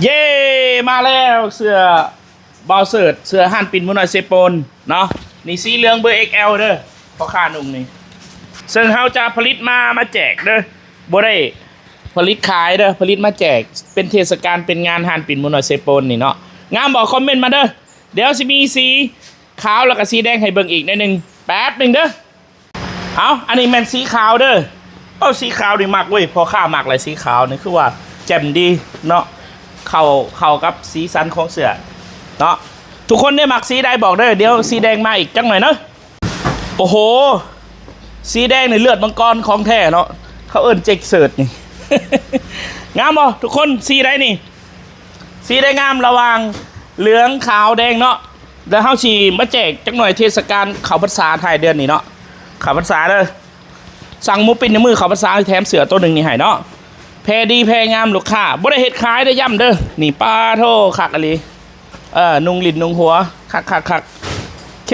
ເຢ້ ມາແລ້ວ ເສື້ອບ່າວເສີດ ເສື້ອຮ້ານປິ່ນໝູນ້ອຍເຊໂປນເນາະ. ນີ້ສີເຫຼືອງເບີ ເອັກແອລ ເດີ ພໍ່ຄ້ານຸ່ງນີ້ ເຊິ່ງເຮົາຈະຜະລິດມາ ມາແຈກເດີ ບໍ່ໄດ້ຜະລິດຂາຍເດີ ຜະລິດມາແຈກ ເປັນເທດສະການ ເປັນງານຮ້ານປິ່ນໝູນ້ອຍເຊໂປນນີ້ເນາະ. ງາມບໍ່? ຄອມເມັນມາເດີ. ດຽວຊິມີສີຂາວ ແລ້ວກະສີແດງໃຫ້ເບິ່ງອີກໜ້ອຍໜຶ່ງ ແປັບໜຶ່ງເດີ. ເອົາ ອັນນີ້ແມ່ນສີຂາວເດີ. ເອົາ ສີຂາວນີ້ມັກເວີຍ ພໍ່ຄ້າມັກຫຼາຍ ສີຂາວນີ້ຄືວ່າແຈ່ມດີເນາະ ເຂົ້າ ເຂົ້າກັບສີສັນຂອງເສື້ອເນາະ. ທຸກຄົນໄດ້ມັກສີໃດບອກເດີ ດຽວສີແດງມາອີກຈັກໜ້ອຍເນາະ. ໂອ້ໂຫ ສີແດງນີ້ເລືອດມັງກອນຂອງແທ້ເນາະ ເຂົາເອີ້ນເຈັກເສີດນີ້. ງາມບໍ່ທຸກຄົນ? ສີໃດນີ້? ສີໄດ້ງາມລະຫວ່າງເຫຼືອງ ຂາວ ແດງເນາະ. ແລ້ວເຮົາຊິມາແຈກຈັກໜ້ອຍ ເທດສະການເຂົ້າພັນສາທ້າຍເດືອນນີ້ເນາະ ເຂົ້າພັນສາເດີ. ສັ່ງໝູປີ້ງໃນມື້ເຂົ້າພັນສາ ແຖມເສື້ອໂຕໜຶ່ງນີ້ໃຫ້ເນາະ. ແພດີແພງາມ ລູກຄ້າບໍ່ໄດ້ເຮັດຂາຍເດີ ຢ້ຳເດີ. ນີ້ ປາໂທ້ ຄັກອີ່ຫຼີ ເອີ ນຸ່ງຫຼິ້ນນຸ່ງຫົວ ຄັກໆໆ. ໂອເຄ